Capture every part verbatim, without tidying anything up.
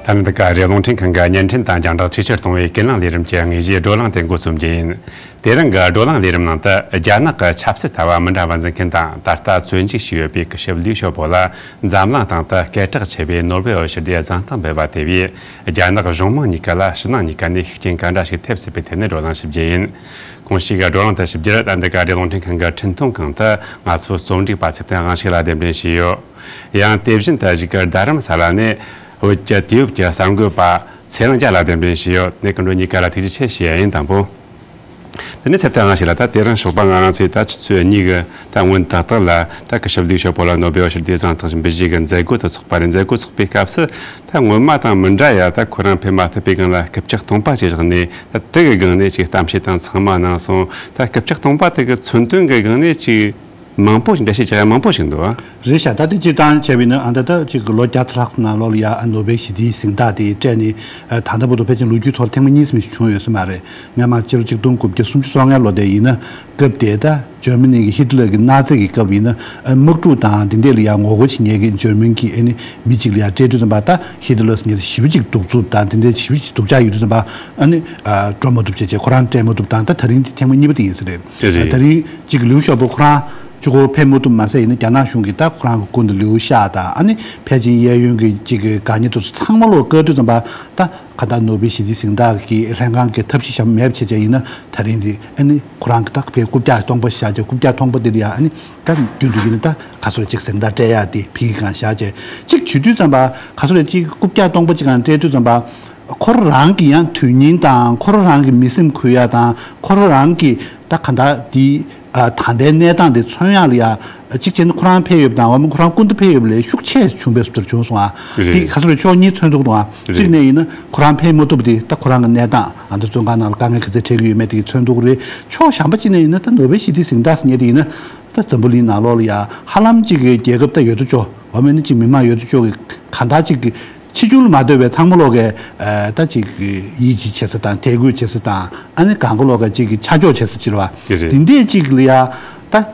ཐ་ན་འདི་ག་རེ་རླུང་འཕྲིན་ཁང་གི་བརྙན་འཕྲིན་དང་རྒྱང་བསྒྲགས་ཆེས་ཆེར་གཏོང་བའི་ཀུན་གླེང་ལས་རིམ་གྱི་དངོས་གཞིའི་བགྲོ་གླེང་དེ་འགོ་རྩོམ་རྒྱུ་ཡིན། དེ་རིང་གི་བགྲོ་གླེང་ལས་རིམ་ནང་དུ་རྒྱ་ནག་གི་ཆབ་སྲིད་ལྟ་བ་མི་འདྲ་བ་འཛིན་མཁན་དང་ད་ལྟ་བཙོན་འཇུག་བྱས་ཡོད་པའི་སྐུ་ཞབས་ལིའུ་ཞའོ་པོ་ལ་འཛམ་གླིང་སྟེང་དུ་སྐད་གྲགས་ཆེ་བའི་ནོར་བེལ་ཞི་བདེའི་གཟེངས་རྟགས་འབུལ་བ་དེ་བས་རྒྱ་ནག་གཞུང་མང་གཉིས་ཀ་ལ་ཕྱི་ནང་གཉིས་ཀ་ནས་ཤུགས་རྐྱེན་ག་འདྲ་ཞིག་ཐེབས་སྲིད་པའི་ཐད་ནས་བགྲོ་གླེང་ཞུ་རྒྱུ་ཡིན། གོང་ཞུས་ཀྱི་བགྲོ་གླེང་དུ་ཞུགས་རྒྱུར་ད་ལྟ་འདི་ག་རེ་རླུང་འཕྲིན་ཁང་གི་འཕྲིན་གཏོང་ཁང་དུ་ང་ཚོའི་རྩོམ་སྒྲིག་པ་ཚེ་བརྟན་དབང་ཕྱུག་ལ་གདན་འདྲེན་ཞུས་ཡོད། ཡང་དེ་བཞིན་དུ་གཞུག་གི་རྡ་རམ་ས་ལ་ནས་བོད་ཀྱི་དུས་བབ་ཀྱི་གསར་འགོད་པ་ཚེ་རིང་རྒྱལ་ལ་གདན་འདྲེན་ཞུས་ཡོད། ནས་སྐུ་མགྲོན་གཉིས་ཀ་ལ་ཐུགས་རྗེ་ཆེ་ཞུ་ཡ་ཡིན། དང་པོ། དེ་ནས་ཚེ་བརྟན་དབང་ཕྱུག་ལ་ད་དེ་རིང་ཞོགས་པ་ང་རང་ཚོས་ད་ཆུ་ཚོད་གཉིས་ཀྱི་ད་སྔོན་ཏག་ཏག་ལ་ད་སྐུ་ཞབས་ལིའུ་ཞའོ་པོ་ལ་ནོ་བེལ་ཞི་བདེའི་གཟེངས་རྟགས་ཤིག་འབུལ་རྒྱུ་གི་མཛད་སྒོ་དེ་ཚོགས་པ་རེད། མཛད་སྒོ་ཚོགས་པའི་སྐབས་སུ་ད་སྔོན་མ་དང་མི་འདྲ་ཡ་ད་ཁོ་རང་ཕེབས་མ་ཐུབ་པའི་སྒང་ལ་སྐུ་ཕྱག་སྟོང་པ་ཅིག་བཞག་ནས། ད་དེ་གི་སྒང་ནས་ཅིག་གཏམ་བཤད་དང་ཚང་མ་གནང་སོང་། ད་སྐུ་ཕྱག་སྟོང་པ་དེ་གི་མཚོན་དོན་གི་སྒང་ནས་ཅིག་མང་པོ་ཞིག་འགྲེལ་བཤད་བྱ་ཡ་མང་པོ་ཞིག་འདུག་ཨ། རེད་ཤག་ད་དེ་སྤྱིར་བཏང་བྱས་པ་ཡིན་ན་ཨ་ད་ད་ཅིག་ལོ་བརྒྱ་ཕྲག་ནང་ལོགས་ལ་ཡ་ཨ་ནོ་བེལ་ཞི་བདེའི་གཟེངས་རྟགས་དེ་སྤྲད་ནས་ཨ་ད་ལྟ་བར་དུ་ཕལ་ཆེར་ལོ་རྒྱུས་ཐོག་ཐེངས་མ་གཉིས་ཙམ་ཞིག་བྱུང་ཡོད་ས་མ་རེད། སྔ་མ་ཕྱི་ལོ་ཆིག་སྟོང་དགུ་བརྒྱ་སུམ་ཅུ་སོ་ལྔ་ལོ་དེ་ཡིན་ན་སྐབས་དེ་ད་འཇར་མ་ནི་གི་ཧི་ཏི་ལར་གི་ནཱ་ཛི་གི་སྐབས་ཡིན་ན་ཨ་དམག་འཁྲུག་དང་དེ་འདྲས་ལ་ཡ་ངོ་རྒོལ་བྱེད་མཁན་གི་འཇར་མན་གི་ཨ་ནི་མི་གཅིག་ལ་ཡ་སྤྲད་དུས་ཙམ་པ་ད་ཧི་ཏི་ལར་ཟེར་མཁན་དེ་ཞེ་པོ་ཅིག་གདུག་རྩུབ་དང་དེ་འདྲས་ཞེ་པོ་ཅིག་སྡུག་ཅག་ཡོད་དུས་ཙམ་པ་ཨ་ནི་ཨ་སྤྲོད་མ་ཐུབ་བྱས་བྱས་ཁོ་རང་སྤྲད་མ་ཐུབ་དང་ད་ད་རིང་དེ་ཐེངས་མ་གཉིས་པ་དེ་ཡིན་ས་རེད། རེད། ད་རིང་གཅིག་ལིའུ་ཞའོ་པོ་ཁོ་རང་གཅིག་པོ་ཕེབས་མ་ཐུབ་མ་ཟད་ཡིན་ན་རྒྱ་ནག་གཞུང་གིས་ད་ཁོ་རང་གི་སྐུ་མདུན་ལིའུ་ཤ་དང་ཨ་ནི་ཕལ་ཆེར་གཡས་གཡོན་གྱི་གཅིག་གི་དགའ་ཉེ་དེ་ཚོ་ཚང་མ་ལོག་བཀའ་བསྡུར་ཙམ་པ་ད་ག་ད་ནོ་བེལ་ཞི་བདེའི་གཟེངས་རྟགས་ཀྱི་ལྷན་ཁང་གི་ཐབས་ཤེས་བྱ་མེད་པ་བྱས་བྱས་ཡིན་ན་ད་རིང་འདི་ཨ་ནི་ཁོ་རང་གི་ད་བའི་རྐུབ་བཀྱག་སྟོང་པ་བཞག་བྱས་རྐུབ་བཀྱག་སྟོང་པ་འདི་ལ་ཡ་ཨ་ནི་ད་རྒྱུན་དུ་ཡིན་ན་ད་ག་ཚོད་ཅིག་གཟེངས་རྟགས་སྤྲད་ཡ་དེ་ཕ་གི་གང་བཞག་བྱས་ཅིག་བྱེད་དུས་ཙམ་པ་ག་ཚོད་ཅིག་རྐུབ་བཀྱག་སྟོང་པ་ཅིག་གང་སྤྲད་དུས་ཙམ་པ། ཁོ་རང་གི་ཡང་དོན་སྙིང་དང་ཁོ་རང་གི་མི་སེམས་འཁུལ་ཡ་དང་ཁོ་རང་གི་ད་ག་འདྲ་དེ་ད་ལྟའི་གནས་སྟངས་དེ་མཚོན་ཡ་ལ་ཡ་གཅིག་བྱས་ན་ཁོ་རང་ཕེབས་ཡོད་པ་དང་འོ་མ་ཁོ་རང་སྐུ་མདུན་ཕེབས་ཡོད་པ་ལས་ཤུགས་ཆེ་བྱུང་བས་སུ་ལྟར་བྱུང་སོང་ཨ། དེ་རེད། ག་ཚོད་རེད་ཕྱོགས་གཉིས་མཚོན་ཐུབ་འདུག་ཨ། རེད། གཅིག་ནས་ཡིན་ན་ཁོ་རང་ཕེབས་མ་ཐུབ་པ་དེ་ད་ཁོ་རང་གི་གནས་སྟངས་ཨ་ད་བཙོན་ཁང་ནང་ལ་དཀའ་ངལ་ག་ཚོད་འཕྲད་ཀྱི་ཡོད་མེད་དེ་མཚོན་ཐུབ་ཀྱི་རེད། ཕྱོགས་གཞན་པ་གཅིག་ནས་ཡིན་ན་ད་ནོ་བེལ་ཞི་བདེའི་གཟེངས་རྟགས་ཟེར་མཁན་དེ་ཡིན་ན་ད་འཛམ་བུ་གླིང་ནང་ལོགས་ལ་ཡ་ཧ་ལམ་གཅིག་གི་རྒྱལ་ཁབ་ད་ཡོད་དོ་ཅོག་འོ་མ་ནི་གཅིག་མི་མང་ཡོད་དོ་ཅོག་གི་ག་འདྲ་གཅིག་གི་ཕྱི་རྒྱུ་ལ་མ་ལྟོས་པའི་ཚང་མ་ལོག་གི་ཨ་ད་ཅིག་ཡིད་ཆེས་བྱེད་ས་དང་དད་གུས་བྱེད་ས་དང་ཨ་ནི་གང་ག་ལོག་གི་ཅིག་གི་ཆ་འཇོག་བྱེད་ས་ཅིག་རེད་བ། དེ་རེད། དེ་འདྲས་ཅིག་ལ་ཡ་ད་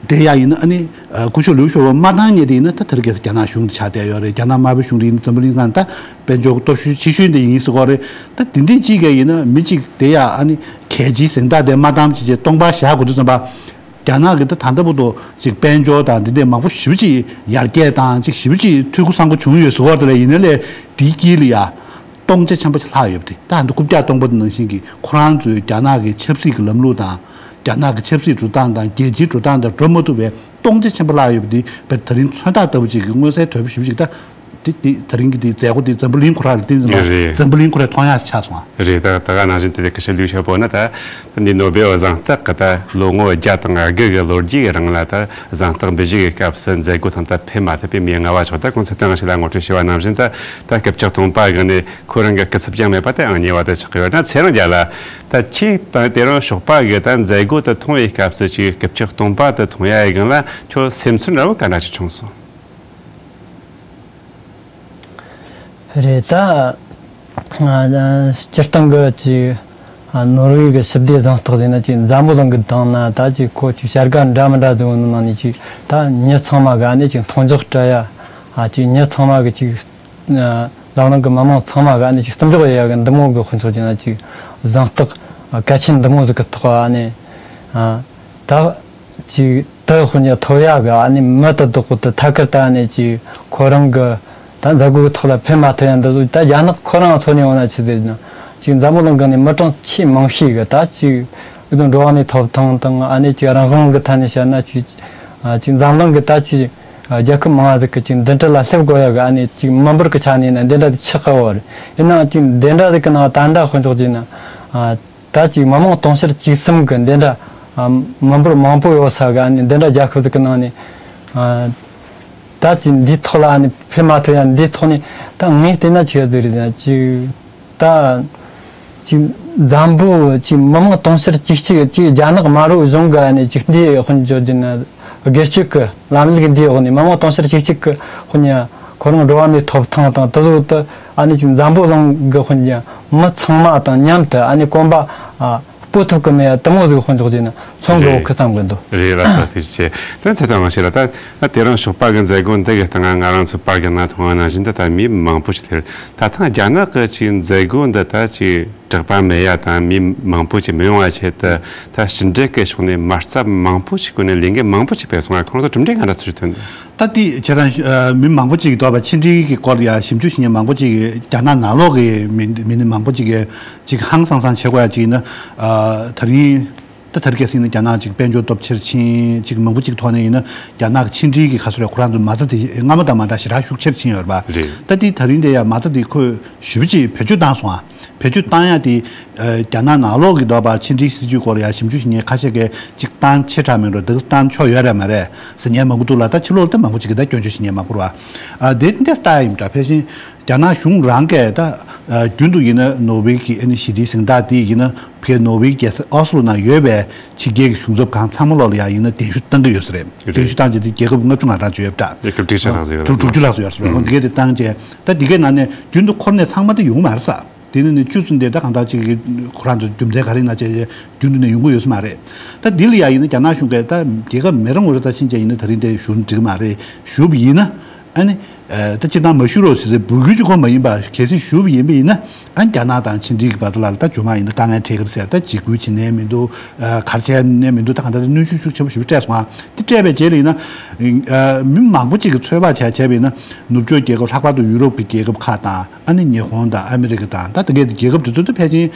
དེ་ཡ་ཡིན་ན་ཨ་ནི་ཨ་སྐུ་ཞབས་ལིའུ་ཞའོ་པོ་མ་བཏང་ཉེ་དེ་ཡིན་ན་ད་དེ་རིང་ཁ་སང་རྒྱ་ནག་གཞུང་དུ་ཆགས་བསྡད་ཡོད་རེད། རྒྱ་ནག་དམར་པོའི་གཞུང་དུ་ཡིན་ན་འཛམ་བུ་གླིང་སྒང་ད་དཔལ་འབྱོར་སྟོབས་ཤུགས་ཆེ་ཤོས་འདི་ཡིན་ཟེར་གོ་རེད། ད་དེ་འདྲས་ཅིག་ག་ཡིན་ན་མི་ཅིག་དེ་ཡ་ཨ་ནི་གལ་ཆེའི་གཟེངས་རྟགས་དེ་མ་བཏང་ཅིག་ཅེས་སྟོང་པ་བཞག་དགོས་དུས་ཙམ་པ། རྒྱ་ནག་གི་ད་ད་ལྟ་བར་དུ་ཅིག་དཔལ་འབྱོར་དང་འདི་འདྲའི་མང་པོ་ཞེ་པོ་ཅིག་ཡར་རྒྱས་དང་ཅིག་ཞེ་པོ་ཅིག་འཐུས་སྒོ་ཚང་པོ་བྱུང་ཡོད་ཟེར་བ་དེ་ལས་ཡིན་ན་ལས་དེའི་དཀྱིལ་ལ་ཡ་སྟོང་ཆ་ཆེན་པོ་ཅིག་ལྷག་ཡོད་པ་དེ་ད་ཧ་འདི་རྐུབ་བཀྱག་སྟོང་པ་དེ་ནང་བཞིན་གྱི་ཁོ་རང་ཚོའི་རྒྱ་ནག་གི་ཆབ་སྲིད་ཀྱི་ལམ་ལུགས་དང་རྒྱ་ནག་གི་ཆབ་སྲིད་འགྲོ་སྟངས་དང་རྒྱལ་སྤྱིའི་འགྲོ་སྟངས་དང་འགྲོ་མ་ཐུབ་པའི་སྟོང་ཆ་ཆེན་པོ་ལྷག་ཡོད་པ་དེ་བས་ད་རིང་མཚོན་རྟགས་ལྟ་བུ་ཅིག་གི་མངོན་གསལ་དོད་པོ་ཞེ་པོ་ཅིག་ད། དེ་དེ་ད་རིང་གི་དེའི་མཛད་སྒོ་དེ་འཛམ་བུ་གླིང་ཁོ་རང་ལ་བརྟེན་ཟིན་པ་རེད། འཛམ་བུ་གླིང་ཁོ་རང་མཐོང་ཡག་ཆགས་སོང་བ། རེད། ད་ད་ག་ནང་བཞིན་དེ་དེ་སྐུ་ཞབས་ལིའུ་ཞའོ་པོ་ནི་ད་འདི་ནོ་བེལ་གཟེངས་རྟགས་ཀྱི་ད་ལོ་ངོ་བརྒྱ་དང་དགུ་གི་ལོ་རྒྱུས་ཀྱི་རིང་ལ་ད་གཟེངས་རྟགས་འབུལ་རྒྱུ་གི་སྐབས་སུ་མཛད་སྒོ་ཐོག་ད་ཕེབས་མ་ཐུབ་པའི་མི་ལྔ་བ་ཆགས། ད་གོང་ཚེ་བརྟན་ཞིག་ལ་ངོ་སྤྲོད་ཞུ་བ་ནང་བཞིན་ད་ད་སྐུ་ཕྱག་སྟོང་པ་གི་ནས་ཁོ་རང་གི་སྐུ་ཚབ་ཀྱང་མེད་པ་དེ་ཨང་གཉིས་པ་དེ་ཆགས་ཀྱི་ཡོད། ད་ཚེ་རིང་རྒྱལ་ལ་ད་ཁྱེད་ད་དེ་རིང་ཞོགས་པ་གི་ད་མཛད་སྒོ་དེ་མཐོང་བའི་སྐབས་སུ་ཅིག་སྐུ་ཕྱག་སྟོང་པ་དེ་མཐོང་ཡ་ཡི་སྒང་ལ་ཁྱོད་སེམས་ཚོར་འདྲ་བོ་ག་འདྲ་ཞིག་བྱུང་སོང་། རེད་ད། ཨ་སྤྱིར་བཏང་གི་ཅིག་ཨ་ནོར་ཝེ་གི་ཞི་བདེ་གཟེངས་རྟགས་ཟེར་ན་ཅིག་འཛམ་བུ་གླིང་གི་སྟེང་ན་ད་ཅིག་ཁོ་ཅིག་བྱ་དགའ་འདྲ་མི་འདྲ་དེ་ནང་ནས་ཅིག་ད་མྱི་ཚང་མ་ག་ནས་ཅིག་མཐོང་འཇོག་སྤྲད་ཡ། ཨ་ཅིག་མྱི་ཚང་མ་གི་ཅིག་ཨ་འཛམ་གླིང་གི་མི་མང་ཚང་མ་ག་ནས་ཅིག་བརྩི་འཇོག་ཡོད་ཡ་གི་འདི་མོ་གི་དཔེ་མཚོན་བྱས་ན་ཅིག་གཟེངས་རྟགས་ཨ་གལ་ཆེན་འདི་མོ་ཟིག་གི་ཐོག་ཨ་ནས་ཨ་ད། ཅིག་དེ་དཔེར་ན་ཐོབ་ཡ་གི་ཨ་ནི་མི་དེ་དག་གི་དེ་ཐད་ཀར་ད་ཨ་ནི་ཅིག་ཁོ་རང་གི་ད་མཛད་སྒོའི་ཐོག་ལ་ཕེབས་མ་ཐུབ་ཡ་འདི་ཚོ་ད་རྒྱ་ནག་ཁོ་རང་ཐོག་ནས་འོང་ན་ཆི་ཟེར་ན་ཅིག་འཛམ་བུ་གླིང་གི་ནས་མི་གྲངས་ཆེས་མང་ཤོས་གི་ད་ཅིག་འགྲོ་བ་མིའི་ཐོབ་ཐང་དང་ཨ་ནི་ཅིག་རང་དབང་གི་ཐད་ནས་བཤད་ན་ཅིག་ཅིག་འཛམ་གླིང་གི་ད་ཅིག་རྒྱལ་ཁབ་མང་བ་ཟིག་གི་ཅིག་མདུན་གྲལ་ལ་སླེབས་དགོས་ཡ་གི་ཨ་ནི་ཅིག་མི་འབོར་གི་ཆ་ནས་ན་འདི་འདྲ་དེ་ཆགས་ཀ་བོ་རེད། ཡིན་ནའང་ཅིག་འདི་འདྲ་ཟིག་གི་ནང་ད་ལྟ་དཔེར་ན་ཆོག་ཅིག་ན། ད་ཅིག་མི་མང་དུང་ཕྱུར་བཅུ་གསུམ་གི་འདི་འདྲ་ཨ་མི་འབོར་མང་པོ་ཡོད་ས་གི་ཨ་ནི་འདི་འདྲ་རྒྱལ་ཁབ་ཟིག་གི་ནང་ནས་ཨ་ད་ཅིག་འདིའི་ཐོག་ལ་ཨ་ནི་ཕེབས་མ་ཐུབ་ཡ་འདིའི་ཐོག་ནས་ད་ངས་བལྟས་ན་ཆི་ཟིག་རེད་ན་ཅིག་ད་ཅིག་འཛམ་བུ་ཅིག་མི་མང་དུང་ཕྱུར་བཅུ་གཅིག་ཅིག་རྒྱ་ནག་དམར་པོའི་གཞུང་གི་ཨ་ནི་ཅིག་འདིའི་དཔེར་ན་ཆོག་ཅིག་ན། སྒེར་གཅོད་ཀྱི་ལམ་ལུགས་འདིའི་འོག་ནས་མི་མང་དུང་ཕྱུར་བཅུ་གཅིག་གི་དཔེར་ན་ཁོ་རང་འགྲོ་བ་མིའི་ཐོབ་ཐང་དང་དེ་ཚོ་དེ་ཨ་ནི་ཅིག་འཛམ་བུ་གླིང་གི་དཔེར་ན་མི་ཚང་མ་དང་མཉམ་དུ་ཨ་ནི་གོམ་པ་ཨ་ སྤོ་ཐུབ་ཀྱི་མེད་ཡ་དེ་མོ་ཟིག་དཔེ་འཇོག་རྒྱུ་ན་ཚོང་གི་རེད། འོག་གི་བསམ་གི་འདུག་རེད་ལ་ས་དེ་ཆེ། ད་ཚེ་དང་ང་ཤེས་ལ་ད་ད་དེ་རིང་ཞོགས་པ་གི་མཛད་སྒོ་འདི་གི་སྟེང་ང་རང་ཚོ་པར་གི་ནང་མཐོང་བ་ནང་བཞིན་དུ་ད་མི་མང་པོ་ཞིག་དེར་ད་ཐེངས་རྒྱ་ནག་གི་ཅིག་མཛད་སྒོ་འདི་ད་ཅིག་གྲགས་པ་མེད་ཡ་དང་མི་མང་པོ་ཅིག་མི་ཡོང་བ་ཆེད་དུ་ད་ཕྱི་འབྲེལ་གི་ཕྱོགས་ནས་མ་རྩ་མང་པོ་ཞིག་གོ་ནས་ལས་འགན་མང་པོ་ཞིག་སྤེལ་སོང་བ་ཁོང་ཚོ་གྲུབ་འབྲས་ག་འདྲ་ཚོད་ཐོན་འདུག་ད་དེ་ཁྱེད་རང་ཨ་མི་མང་པོ་ཅིག་གིས་དོགས་པ་ཕྱི་འབྲེལ་གྱི་སྐོར་ཡ་ཞིབ་འཇུག་བྱེད་མཁན་མང་པོ་ཅིག་གིས་རྒྱ་ནག་ནང་ལོགས་ཀྱི་མི་མི་སྣ་མང་པོ་ཅིག་གིས་ཅིག་ཧང་སང་སང་བྱེད་དགོས་ཡ་ཅིག་ཡིན་ན། ཨ་ད་རིང་ད་ད་རིང་ཁ་སང་ཡིན་ན་རྒྱ་ནག་ཅིག་དཔལ་འབྱོར་སྟོབས་ཆེར་ཕྱིན་ཅིག་མང་པོ་ཅིག་ཐོག་ནས་ཡིན་ན་རྒྱ་ནག་གི་ཕྱི་འབྲེལ་གྱི་ཁ་སོ་རེ་ཁོ་རང་ཚོ་མ་རྩ་དེ་སྔ་མ་དང་མ་འདྲ་ཞེ་དྲག་ཤུགས་ཆེར་ཕྱིན་ཡོད་རེད་པ། རེད། ད་དེ་ད་རིང་དེ་ཡ་མ་རྩ་དེ་ཁོས་ཞེ་པོ་ཅིག་བེད་སྤྱོད་བཏང་སོང་ཨ། བེད་སྤྱོད་བཏང་ཡ་དེ་ཨ་རྒྱ་ནག་ནང་ལོགས་ཀྱི་དོགས་པ་ཕྱི་འབྲེལ་སྲིད་ཇུས་སྐོར་ཡ་ཞིབ་འཇུག་བྱེད་མཁན་ཁ་ཤས་ཀྱིས་ཅིག་བཏང་ཆེ་དྲགས་མིན་འགྲོ་འདུག་བཏང་ཆོག་ཡོད་རེད་མ་རེད་ཟེར་མཁན་མང་པོ་འདུག་ལ། ད་ཕྱི་ལོགས་ལ་ད་མང་པོ་ཅིག་གིས་ད་སྐྱོན་བརྗོད་བྱེད་མཁན་མང་པོ་རེད་པ། ཨ་དེ་འདི་ལྟ་ཡ་ཡིན་འདྲ། ཕལ་ཆེར་རྒྱ་ནག་གཞུང་རང་གིས་ད་ཨ་རྒྱུན་དུ་ཡིན་ན་ནོ་བེལ་གྱི་ཨ་ནི་ཞི་བདེའི་གཟེངས་རྟགས་དེ་ཡིན་ན་ཕ་གིར་ནོ་བེལ་རྒྱལ་ས་ཨོ་སི་ལོ་ནང་ཡོད་པའི་ཕྱི་རྒྱལ་གྱི་གཞུང་ཚབ་ཁང་ཚང་མ་ལོག་ལ་ཡ་ཡིན་ན་གདན་ཞུ་བཏང་གི་ཡོད་ས་རེད། རེད། གདན་ཞུ་བཏང་རྗེས་དེ་རྒྱལ་ཁབ་ལྔ་བཅུ་ང་གྲངས་ཅིག་ཡོད་པ་འདྲ། རྒྱལ་ཁབ་བརྒྱད་ཅུ་ལྷག་ཙམ་ཡོད་པ་དྲུག་དྲུག་ཅུ་ལྷག་ཙམ་ཡོད་པ་འདྲ། འོ་འདི་གས་དེ་བཏང་རྗེས་ད་འདི་གས་ནང་ནས་རྒྱུན་དུ་འཁོར་ནས་ཚང་མ་དེ་ཡོང་མ་རེད་ས། དེ་ནས་ནི་བཅུ་ཙམ་དེ་ད་གང་ལྟར་ཅིག་གི་ཁོ་རང་ཚོ་རྒྱུ་མཚན་ག་རེ་ཡིན་ན་བྱས་རྒྱུན་དུ་ནས་ཡོང་གི་ཡོད་ས་མ་རེད། ད་འདི་ལ་ཡ་ཡིན་ན་རྒྱ་ནག་གཞུང་གིས་ད་རྒྱལ་ཁབ་མེད་རུང་འོས་ད་ཕྱིན་ཆད་ཡིན་ན་ད་རིང་དེ་ཞུ་ན་འགྲིག་གི་མ་རེད། ཞུ་བ་ཡིན་ན་ཨ་ནི་ད་སྤྱིར་བཏང་མ་ཞུ་རོགས་ཟེར་ཟེར་འབོད་སྐུལ་གཅིག་པོ་མ་ཡིན་པ་གལ་སྲིད་ཞུ་བ་ཡིན་པ་ཡིན་ན་ཨ་རྒྱ་ནག་དང་ཕྱི་འབྲེལ་གྱི་བར་དུ་ལ་ད་རྗེས་མ་ཡིན་ན་དཀའ་ངལ་འཕྲད་ཀྱི་རེད་ཟེར། ད་འཇིགས་སྐུལ་བྱེད་ནས་མི་འདུག་གར་བྱས་ནས་མི་འདུག་ད་གང་ལྟར་གནོན་ཤུགས་ཤུགས་ཆེན་པོ་ཞེ་པོ་སྤྲད་སོང་ཨ། དེ་སྤྲད་པའི་རྗེས་ལ་ཡིན་ན་མི་མང་པོ་ཅིག་གིས་ཚོད་དཔག་བྱས་བྱས་པ་ཡིན་ན་ནུབ་ཕྱོགས་རྒྱལ་ཁབ་ལྷག་པར་དུ་ཡུ་རོབ་ཀྱི་རྒྱལ་ཁབ་ཁག་དང་ཨ་ནི་ཉི་ཧོང་དང་ཨ་མི་རི་ཀ་དང་ད་དེ་གའི་རྒྱལ་ཁབ་དེ་ཚོ་ད་ཕལ་ཆེར་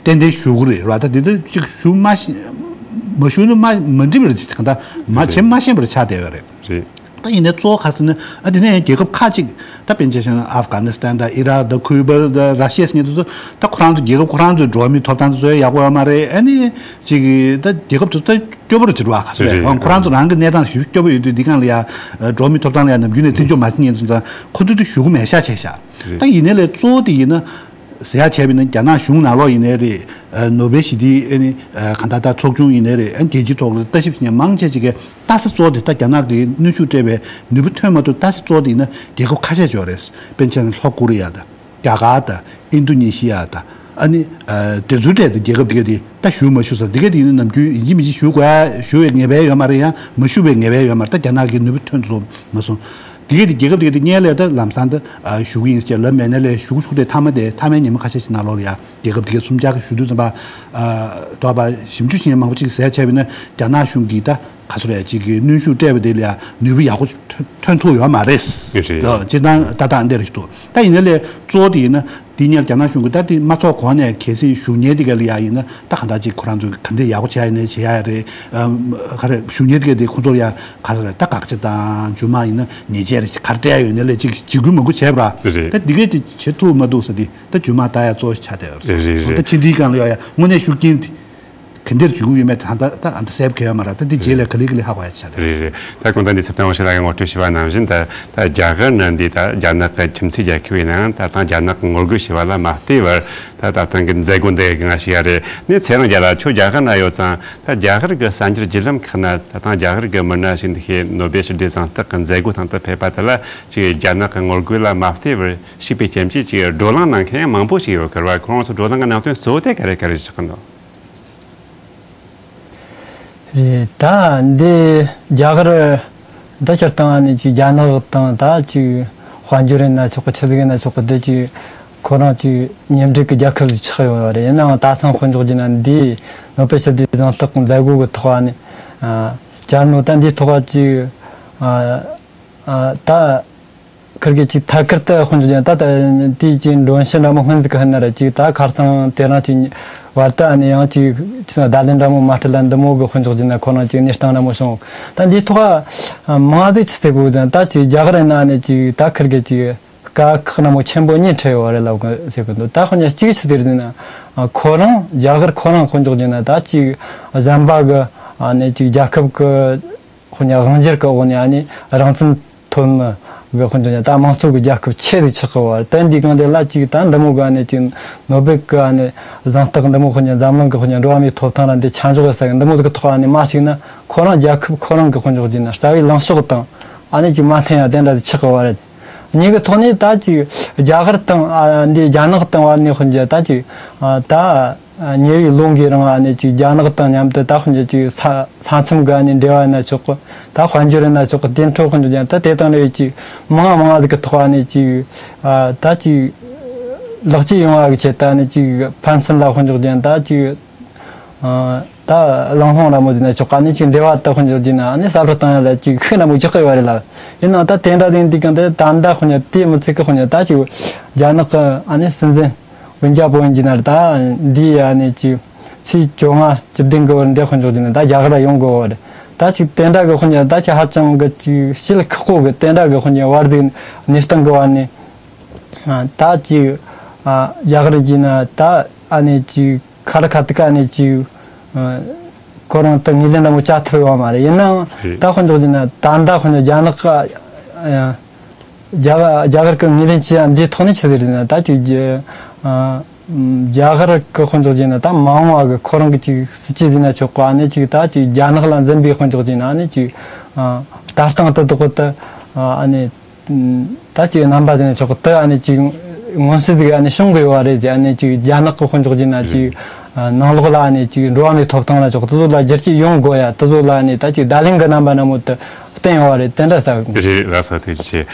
ཏན་ཏན་ཞུ་གི་རེད་ར། ད་དེ་ཚོ་ཅིག་ཞུ་མ་ཤེས་མ་ཞུ་ན་མ་མ་འགྲིག་པ་རེད། ཅིག་ད་མ་བྱེད་མ་ཤེས་པ་རེད་ཆགས་བསྡད་ཡོད་རེད། རེད། ད་ཡིན་ནའི་གཙོ་བོ་ག་རེ་ཟེར་ན་ཨ་དེ་ནས་རྒྱལ་ཁབ་ཁག་ཅིག་ད་དཔེར་ན་ཆ་བཞག་ན་ཨབ་གྷ་ནི་སི་ཐན་དང་ཨི་རག་དང་ཁུ་པ་དང་ར་ཤི་ཡ་ཟེར་མཁན་དེ་ཚོ་ད་ཁོ་རང་ཚོ་རྒྱལ་ཁབ་ཁོ་རང་ཚོའི་འགྲོ་བ་མིའི་ཐོབ་ཐང་དེ་ཚོ་ཡག་པོ་ཡོད་མ་རེད། ཨ་ནི་ཅིག་ད་རྒྱལ་ཁབ་དེ་ཚོ་ད་སྐྱོ་པོ་རུ་གྱུར་བ་ག་ཚོད་རེད། རེད། ཁོ་རང་ཚོ་རང་གི་གནས་སྟངས་ཞེ་པོ་སྐྱོ་པོ་ཡོད་དུས་འདི་སྒང་ལ་ཡ་འགྲོ་བ་མིའི་ཐོབ་ཐང་ལ་ཡ་ནམ་རྒྱུན་ནས་མཐུན་སྦྱོར་མ་བྱེད་མཁན་ཚོ་དང་ཁོ་ཚོ་དེ་ཞུ་གི་མེད་ཤག་བྱས་ཤག་རེད། ད་ཡིན་ནའི་ལས་གཙོ་བོ་དེ་ཡིན་ན་ཟེར་ཡ་བྱས་པ་ཡིན་ན་རྒྱ་ནག་གཞུང་ནང་ལོགས་ཡིན་ནའི་རེད། ནོ་བེལ་ཞི་བདེའི་ཨ་ནི་གང་ལྟར་ད་ཚོགས་ཆུང་ཡིན་ནའི་རེད། ཨ་རྒྱལ་སྤྱིའི་ཐོག་ལ་ལྟ་ཞིབ་བྱེད་མཁན་མང་ཆེ་ཅིག་གིས་ལྟ་ས་གཙོ་བོ་དེ་ད་རྒྱ་ནག་གིས་གནོན་ཤུགས་སྤྲད་པའི་ནུས་པ་ཐོན་མ་ཐུབ་ལྟ་ས་གཙོ་བོ་དེ་ཡིན་ན་རྒྱལ་ཁབ་ཁ་ཤས་ཅིག་ཡོད་རེད། དཔེར་ན་ཆ་བཞག་ན་ལྷོ་ཀོ་རི་ཡ་དང་། རྒྱ་གར་དང་ཨིན་རྡུ་ནེ་ཤི་ཡ་དང་ཨ་ནི་ཨ་དེ་ཚོའི་གྲས་དང་རྒྱལ་ཁབ་དེ་ག་དེ་ད་ཞུ་མ་ཞུ་ཟེར་དེ་ག་དེ་ཡིན་ན་ནམ་རྒྱུན་ཡིན་གཅིག་མིན་གཅིག་ཞུ་དགོས་ཡ་ཞུ་བའི་ངེས་པ་ཡོད་མ་རེད། ཡང་མ་ཞུ་བའི་ངེས་པ་ཡོད་མ་རེད། ད་རྒྱ་ནག་གིས་ནུས་པ་ཐོན་ཐུབ་མ་སོང་། དེ་ག་དེ་རྒྱལ་ཁབ་དེ་ག་དེ་སྔོན་ལ་ད་ལམ་སང་ད་ཨ་ཞུ་གི་ཡིན་ཟེར་ལབ་མེད་ན་ལས་ཞུ་གི་ཞུ་གི་དེ་མཐའ་མ་དེ་མཐའ་མའི་ཉི་མ་ཁ་ཤས་ཤིག་ནང་ལོགས་ལ་ཡ་རྒྱལ་ཁབ་དེ་ག་སུམ་བརྒྱ་ག་ཞུ་དུས་ཙམ་པ་ཨ་དོགས་པ་ཞིབ་འཇུག་བྱེད་མཁན་མང་པོ་ཅིག་ཟེར་བྱས་པ་ཡིན་ན་རྒྱ་ནག་གཞུང་གིས་ད་ག་ཚོད་རེད་ཅིག་གི་གནོན་ཤུགས་སྤྲད་པ་དེ་ལ་ཡ་ནུས་པ་ཡག་པོ་ཐོན་ཐོན་ཐུབ་ཡོད་མ་རེད། རེད། ད་སྤྱིར་བཏང་ཏག་ཏག་འདི་རེད་འདུག་ད་ཡིན་ན་ལས་གཙོ་བོ་དེ་ཡིན་ན་དེ་སྔོན་རྒྱ་ནག་གཞུང་གིས་ད་དེ་མ་ཚོགས་གོང་ནས་གལ་སྲིད་ཞུ་མཁན་དེ་ག་ལ་ཡ་ཡིན་ན་ད་གང་ལྟར་ཅིག་ཁོ་རང་ཚོ་ག་འདྲས་ཡག་པོ་བྱས་ཡིན་ནའི་བྱེད་ཡ་རེད། ཨམ་ག་རེ་ཞུ་མཁན་དེ་ག་དེ་ཁོ་ཚོར་ཡ་ག་རེ་རེད། ད་དགག་བྱ་དང་རྗེས་མ་ཡིན་ན་ཉེས་ཆད་རེད་ག་རེ་སྤྲད་ཡ་ཡོད་ནའི་ལས་ཅིག་འཇིགས་སྐུལ་མང་པོ་བྱས་པ་ར། རེད། ད་འདི་གས་དེ་བྱེད་ཐུབ་མ་ཐུབ་ཟེར་དེ་ད་རྗེས་མ་ལྟ་ཡ་གཙོ་བོ་ཆགས་བསྡད་ཡོད་རེད། རེད་རེད་ད་རེད། ཕྱི་འབྲེལ་སྒང་ལ་ཡ་ཡ་དངོས་གནས་ཤུགས་རྐྱེན་དེ། ག་འདིར་འཇུག་གི་ཡོད་མེད་ད་ལྟ་ད་ཨ་ད་གསལ་པོ་གང་ཡང་མ་རེད། ད་འདི་རྗེས་ལ་ག་ལེ་ག་ལེ་ཧ་གོ་ཡ་ཆགས་རེད། རེད་རེད། ད་གོང་ད་འདི་ཚེ་བརྟན་དབང་ཕྱུག་ལགས་ཀྱིས་ངོ་སྤྲོད་བྱས་པ་ནང་བཞིན་ད་ད་རྒྱ་གར་ནི་འདི་ད་རྒྱ་ནག་གི་ཁྱིམ་མཚེས་རྒྱལ་ཁབ་ཡིན་ནའང་ད་ད་རྒྱ་ནག་གི་ངོ་རྒོལ་བྱས་པ་ལ་མ་བལྟས་པར་ད་ད་ཐེངས་ཀྱི་མཛད་སྒོ་འདི་གི་ང་ཞིག་ཡ་རེད། ནས་ཚེ་རིང་རྒྱལ་ལགས་ཁྱོད་རྒྱ་གར་ན་ཡོད་ཙང་ད་རྒྱ་གར་གྱི་གསར་འགྱུར་བརྒྱུད་ལམ་ཁག་ན་ད་ད་རྒྱ་གར་གྱི་མི་སྣ་ཞིག་འདི་ཤེས་ནོ་བེལ་ཞི་བདེ་གཟེངས་རྟགས་ཀྱི་མཛད་སྒོ་ཐེངས་དུ་ཕེབས་པ་དེ་ལ་ཅིག་རྒྱ་ནག་གི་ངོ་རྒོལ་ལ་མ་བལྟས་པར་ཞུས་པའི་རྐྱེན་གྱིས་ཅིག་བགྲོ་གླེང་གནང་མཁན་མང་པོ་ཞིག་ཡོད་ཀྱི་རེད་བ། ཁོང་ཚོ་བགྲོ་གླེང་གི་ནང་དོན་གཙོ་བོ་དེ་ག་རེ་ག་རེ་ཆགས་ཀྱི་འདུག་རེད། ད་འདི་རྒྱ་གར་ད་སྤྱིར་བཏང་ནས་ཅིག་རྒྱ་ནག་དང་ད་ཅིག་དཔལ་འབྱོར་ཡིན་ན་ཆོག་གི་ཆི་ཟིག་ཡིན་ན་ཆོག་གི་དེ་ཅིག་ཁོ་རང་ཅིག་མཉམ་འབྲེལ་གྱི་རྒྱལ་ཁབ་ཅིག་ཆགས་ཡོད་རེད། ཡིན་ནའང་ད་ཐེངས་དཔེ་འཇོག་རྒྱུ་ན་འདི་ནོ་བེལ་ཞི་བདེའི་གཟེངས་རྟགས་མཛད་སྒོ་གི་ཐོག་ནས་ཨ་བཅར་ནོ་ད་འདིའི་ཐོག་ཅིག་ཨ་ཨ་ད། ཁིར་གེ་ཅིག་ཐད་ཀར་དུ་དཔེ་འཇོག་ཀྱང་ད་ལྟ་དེའི་ཅིག་མགྲོན་ཤིང་འདྲ་མོ་སྔོན་ཟིག་གི་ཧན་ན་ར་ཅིག་ད་ཁར་སང་དེ་རང་ཅིག་བར་དུ་ཨ་ནི་ཡང་ཅིག་ཅིག་བརྡ་ལན་འདྲ་མོ་མ་སྤྲད་ལ་འདི་མོ་གི་དཔེ་འཇོག་ཀྱི་ན་ཁོ་རང་ཅིག་གནས་སྟངས་འདྲ་མོ་བྱུང་། ད་འདིའི་ཐོག་མང་ཟིག་ཆི་ཟེར་དགོས་ཀྱང་ད་ཅིག་རྒྱ་གར་ན་ཨ་ནི་ཅིག་ད་ཁིར་གེ་ཅིག་དཀའ་ཁག་འདྲ་མོ་ཆེན་པོ་གཉིས་འཕྲད་ཡོད་རེད་ལབ་གི་ཟེར་གི་འདུག་ད་དཔེ་ཉ་གཅིག་ཆི་ཟེར་ཟེར་ན་ཁོ་རང་རྒྱ་གར་ཁོ་རང་དཔེ་འཇོག་ཀྱི་ན་ད་ཅིག་གཞན་པ་གི་ཨ་ནི་ཅིག་རྒྱལ་ཁབ་གི་དཔེ་ཉ་དབང་སྒྱུར་གི་འོག་ནས་ཨ་ནི་རང་བཙན་ཐོན་མི་གི་དཔེ་འཇོག་ཀྱང་ད་དམངས་གཙོ་གི་རྒྱལ་ཁབ་ཆེ་ཟིག་ཆགས་གི་བར་དེ་འདི་གང་དེ་ལ་ཅིག་ད་འདི་མོ་གི་ཨ་ནི་ཅིག་ནོ་བེལ་གི་ཨ་ནི་གཟེངས་རྟགས་འདི་མོ་དཔེ་ཉ་འཛམ་གླིང་གི་དཔེ་ཉ་འགྲོ་བ་མིའི་ཐོབ་ཐང་ལ་འདི་ཆ་འཇོག་ཡོད་ས་གི་འདི་མོ་ཟིག་གི་ཐོག་ཨ་ནི་མ་ཞིག་ན་ཁོ་རང་རྒྱལ་ཁབ་ཁོ་རང་གི་དཔེ་འཇོག་ཀྱི་ན་རྩ་བའི་ལངས་ཕྱོགས་དང་ཨ་ནི་ཅིག་མ་མཐུན་ཡ་དེ་འདྲ་ཟིག་ཆགས་གི་བར། གཉིས་ཀྱི་ཐོག་ནས་ད་ཅིག་རྒྱ་གར་དང་ཨ་འདི་རྒྱ་ནག་དང་བར་ནས་དཔེར་ན་ད་ཅིག་ཨ་ད་ཉེ་བའི་ལོ་འགའི་རིང་ཨ་ནི་ཅིག་རྒྱ་ནག་དང་མཉམ་དུ་ད་དཔེར་ན་ཅིག་ས་ས་མཚམས་ཀྱི་ཨ་ནི་འབྲེལ་བ་ཡིན་ན་ཆོག་གི། ད་དཔལ་འབྱོར་ཡིན་ན་ཆོག་གི། དེ་འཕྲོ་དཔེར་ན་ཅིག་ད་དེ་དང་འབྲེལ་བའི་ཅིག་མང་མང་ཟིག་གི་ཐོག་ཨ་ནི་ཅིག་ཨ་ད་ཅིག་ལེགས་བཅོས་ཡོང་བ་གི་ཆེད་དུ་ཨ་ནི་ཅིག་ཕན་ཚུན་ལ་དཔེར་ན་ཅིག་ད་ཅིག་ཨ་ད་གླེང་སློང་འདྲ་མོ་ཟེར་ན་ཆོག་ག། ཨ་ནི་ཅིག་འབྲེལ་བ་ད་དཔེར་ན་ཅིག་ན་ཨ་ནི་གསལ་བསྒྲགས་བཏང་ཡ་ལ་ཅིག་ཤུགས་འདྲ་མོ་རྒྱག་གི་ཡོད་རེད་ལ། ཡིན་ནའང་ད་དེ་འདྲ་ཟིག་འདི་གང་དེ་ད་ད་དཔེར་ན་དེ་མི་ཚད་གི་དཔེར་ན་ད་ཅིག་རྒྱ་ནག་གི་ཨ་ནི་སྲིད་འཛིན་ཝུན་ཅཱ་པོ་ཡིན་གྱི་ན་རེད། ད་འདི་ཨ་ནི་ཅིག་ཚེས་བཅོ་ལྔ་བཅུ་བདུན་གི་བར་འདི་དཔེར་ན་ཅིག་ན་ད་རྒྱ་གར་ཡོང་དགོས་བ་རེད། ད་ཅིག་དེ་འདྲ་གི་དཔེར་ན་ད་ཅིག་ཧ་ཅང་གི་ཅིག་བྱེད་ཁག་པོ་གི་དེ་འདྲ་གི་དཔེར་ན་བར་དུ་གནས་སྟངས་གི་བར་ནས་ཨ་ད་ཅིག་ཨ་རྒྱ་གར་གྱི་ན་ད་ཨ་ནི་ཅིག་ཁ་ར་ཁ་ཐུག་ག་ནས་ཅིག་ཨ་ཁོ་རང་ད་ངོས་ལེན་འདྲ་མོ་བྱ་ཐུབ་ཡོད་མ་རེད། ཡིན་ནའང་རེད། ད་དཔེར་ན་ཅིག་ན་ད་ད་དཔེར་ན་རྒྱ་ནག་ག་ཨ་རྒྱ་ག་རྒྱ་གར་གི་ངོས་ལེན་བྱེད་ཡ་འདིའི་ཐོག་ནས་ཆི་ཟིག་རེད་ན་ད་ཅིག་རྒྱ་ཨ་རྒྱ་གར་གི་དཔེར་ན་ཅིག་ན་ད་མ་འོངས་བ་གི་ཁོ་རང་གི་ཅིག་སྲིད་ཇུས་ཟེར་ན་ཆོག་ག། ཨ་ནི་ཅིག་ད་ཅིག་རྒྱ་ནག་ལ་འཛིན་པའི་དཔེར་ན་ཅིག་ན་ཨ་ནི་ཅིག་ཨ་ལྟ་སྟངས་དེ་དག་གི་ད་ཨ་ནི། ད་ཅིག་རྣམ་པ་དེ་ནས་ཆོག་ཏུ་ཨ་ནི་ཅིག་མངོན་གསལ་ཟིག་ཨ་ནི་བྱུང་དགོས་པ་རེད་ཟེར། ཨ་ནི་ཅིག་རྒྱ་ནག་གི་དཔེར་ན་ཅིག་ཡིན་ན་ཅིག་ཨ་ནང་ལོགས་ལ་ཨ་ནི་ཅིག་འགྲོ་བ་མིའི་ཐོབ་ཐང་ལ་ཆོག་དེ་ཚོ་ལ་བསྒྱུར་བཅོས་ཡོང་དགོས་ཡ། དེ་ཚོ་ལ་ཨ་ནི་ད་ཅིག་བརྡ་ལན་གི་རྣམ་པ་འདྲ་མོ་དེ་བསྟན་ཡོད་པ་རེད། དེ་འདྲ་ཟེར་གི། རེད། ལགས་སོ། ཐུགས་རྗེ་ཆེ།